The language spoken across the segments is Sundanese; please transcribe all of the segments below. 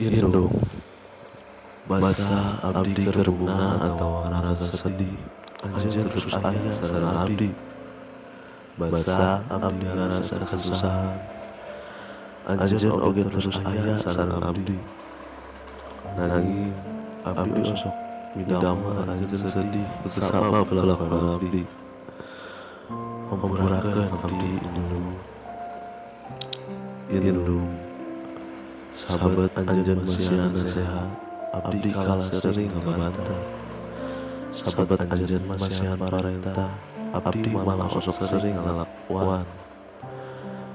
Indung, basa abdi keur bunga atawa ngarasa sedih, anjeun terus aya sareng abdi. Basa abdi ngarasa kesusahan, anjeun oge terus aya sareng abdi. Nanging abdi osok midamel anjeun sedih kusabab kalakuan abdi. Hampurakeun abdi indung. Indung, sahabat anjeun masihan nasihat, abdi kalah sering ngabantah. Sahabat anjeun masihan parentah, abdi malah osok sering ngalakuan.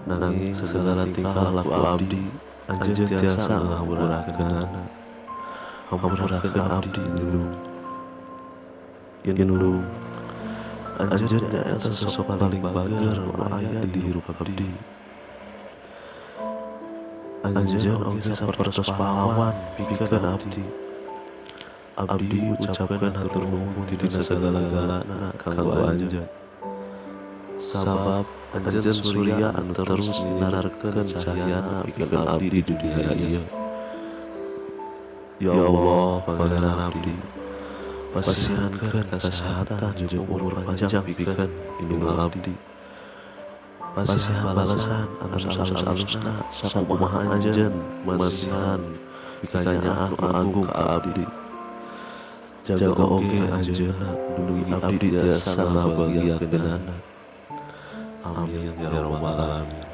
Nanging segala tingkah laku abdi, anjeun tiasa ngahampurakeunana. Hampurakeun abdi indung. Indung, anjeun nyaeta sosok paling bager nu aya di hirup abdi. Anjeun oge sapertos pahlawan pikeun abdi. Abdi ucapkeun hatur nuhun tina sagala-galana kanggo anjeun. Sabab anjeun surya anu terus nyinarkeun cahyana pikeun abdi di dunia ieu. Ya Allah, Pangeran abdi, pasihankeun kasehatan jeung umur panjang pikeun indung abdi. Pasihan balasan anu salus-alusna sakumaha anjeun masihan pikanyaah nu agung ka abdi. Jaga oge anjeunna dugi abdi tiasa ngabahagiakeunana. Amin ya rabbal alamin.